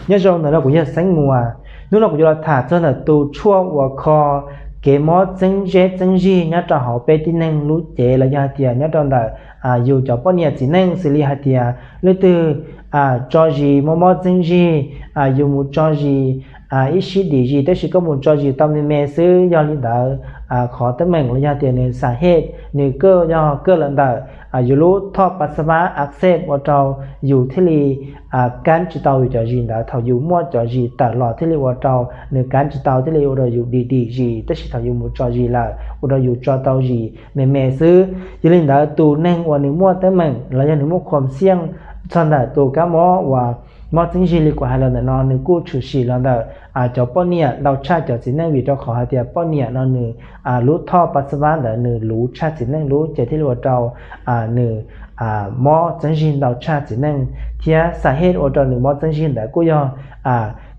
Nyob zoo, ntawm no kuv yog Xeeb Muas. Hnub no kuv yuav los tham txog ntawm tus tshuaj uas kho kev mob txeeb zeb txeeb zig nyob rau hauv peb tib neeg lub cev los yog hais tias nyob rau ntawm yus cov poj niam txiv neej, xws li hais tias leej twg tso zis mob mob txeeb zig, yus mus tso zis ib sij dim zis, tab sis koj mus tso zis tau me me xwb, yog li ntawd qhov teeb meem los yog tias nws xam hej nws kawj yog kawj los ntawm yus lub thoj pas xav vas ak xej ua rau yus thiaj li kab tsis tau yus cov zis ntawd. Thaum yus muaj cov zis tawm los thiaj li ua rau nws kab tsis tau, thiaj li ua rau yus dim dim zis, tab sis thaum yus mus tso zis lawm ua rau yus tso tau zis me me xwb. Yog li ntawd tus neeg uas nws muaj teeb meem los yog nws muaj khuam xiaj txog ntawm tus kab mob uas mob txeeb zig li kuv hais los ntawm no, nws kuj tshwm sim los ntawm cov poj niam ntau tshaj cov txiv neej, vim rau qhov hais tias poj niam no nws lub thoj pas xav vas ntawd nws luv tshaj txiv neej lub, ces thiaj li ua rau nws mob txeeb zig ntau tshaj txiv neej. Thiab xam hej ua rau nws mob txeeb zig ntawd kuj yog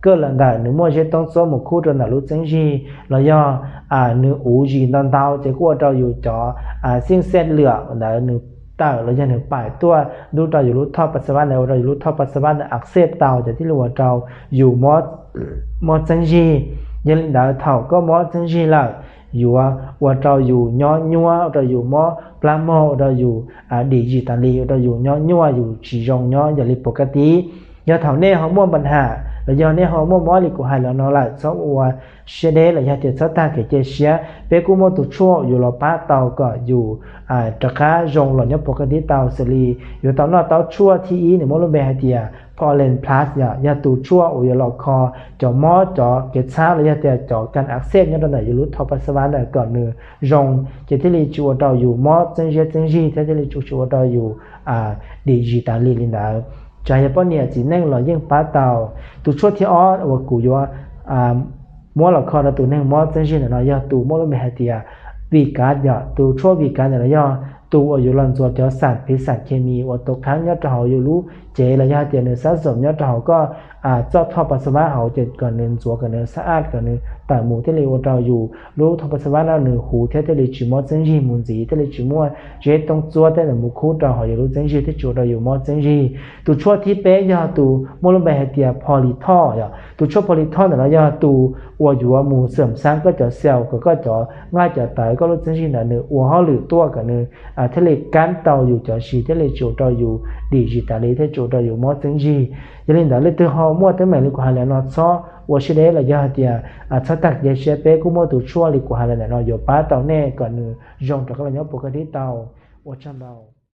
kawj los ntawm nws muaj zeb toob txuab mus khub rau ntawm lub txeeb zig, los yog nws uv zis ntau ntau ces kuj ua rau yus cov xij xej lwam ntawd nws tawm los yog nws pais tuaj ntub rau yus lub thoj pas xav vas ntawd, ua rau yus lub thoj pas xav vas ntawd ak xej tau, ces thiaj li ua rau yus mob txeeb zig. Yog li ntawd thaum koj mob txeeb zig lawm, yuav ua rau yus nyob nyuaj, ua rau yus mob plab mog, ua rau yus dim zis tas li, ua rau yus nyob nyuaj, yus tsis zoo nyob yam li puas kaj tib. Yog thaum nej ho muaj npa nham los yog nej ho muaj mob li kuv hais los no lawm, txhob ua siab deb los yog tias txhob tag kev cia siab. Peb kuj muaj tus tshuaj yuav los pab tau kom yus rov qab zoo los nyob puas kaj tib tau, xws li yuav tau noj taub tshuaj thib ib, nws muaj lub npe hais tias Pollen Plus, yog tus tshuaj uas yuav los kho cov mob cov kev txhab los yog tias cov kas ak xej nyob rau ntawm yus lub thoj pas xav vas ntawd kom nws zoo, ces thiaj li tsis ua rau yus mob txeeb zeb txeeb zig thiab thiaj li tsis ua rau yus dim zis tas li li ntawd. Tsis hais yog poj niam txiv neej los yeej pab tau. Tus tshuaj thib ob uas kuv yuav muab los kho rau tus neeg mob txeeb zig ntawm no yog tus muaj lub npe hais tias Vikav, yog tus tshuaj Vikav ntawm no yog tus uas yuav los ntxuav cov xam phiv xam khes mis uas tau khav nyob rau hauv yus lub cev los yog hais tias nws xab xoom nyob rau hauv koj txoj thoj pas xav vas hauv, ces kom nws ntxuav kom nws xab aj kom nws tawm mus thiaj li ua rau yus lub thoj pas xav vas no nws huv thiab thiaj li tsis mob txeeb zig mus ntxiv, thiaj li tsis muaj zeb toob txuab tej ntawd mus khub rau hauv yus lub txeeb zig thiab tsis ua rau yus mob txeeb zig. Tus tshuaj thib peb yog tus muaj lub npe hais tias Polytop, yog tus tshuaj Polytop ntawm no yog tus uas yuav mus xwm xaab koj cov xaus kom koj cov nqaij cov tawv koj lub txeeb zig ntawd nws ua hauj lwm tuaj kom nws thiaj li kab tau yus cov zis thiaj li tsis ua rau yus dim zis tas li thiab tsis ua rau yus mob txeeb zig. Yog li ntawd leej twg ho muaj teeb meem li kuv hais lawm no txhob ua siab deb los yog hais tias txhob tag kev cia siab, peb kuj muaj tus tshuaj li kuv hais lawm ntawm no yuav pab tau nej kom nws zoo rov qab los nyob puas kaj tib tau. Ua tsaug ntau.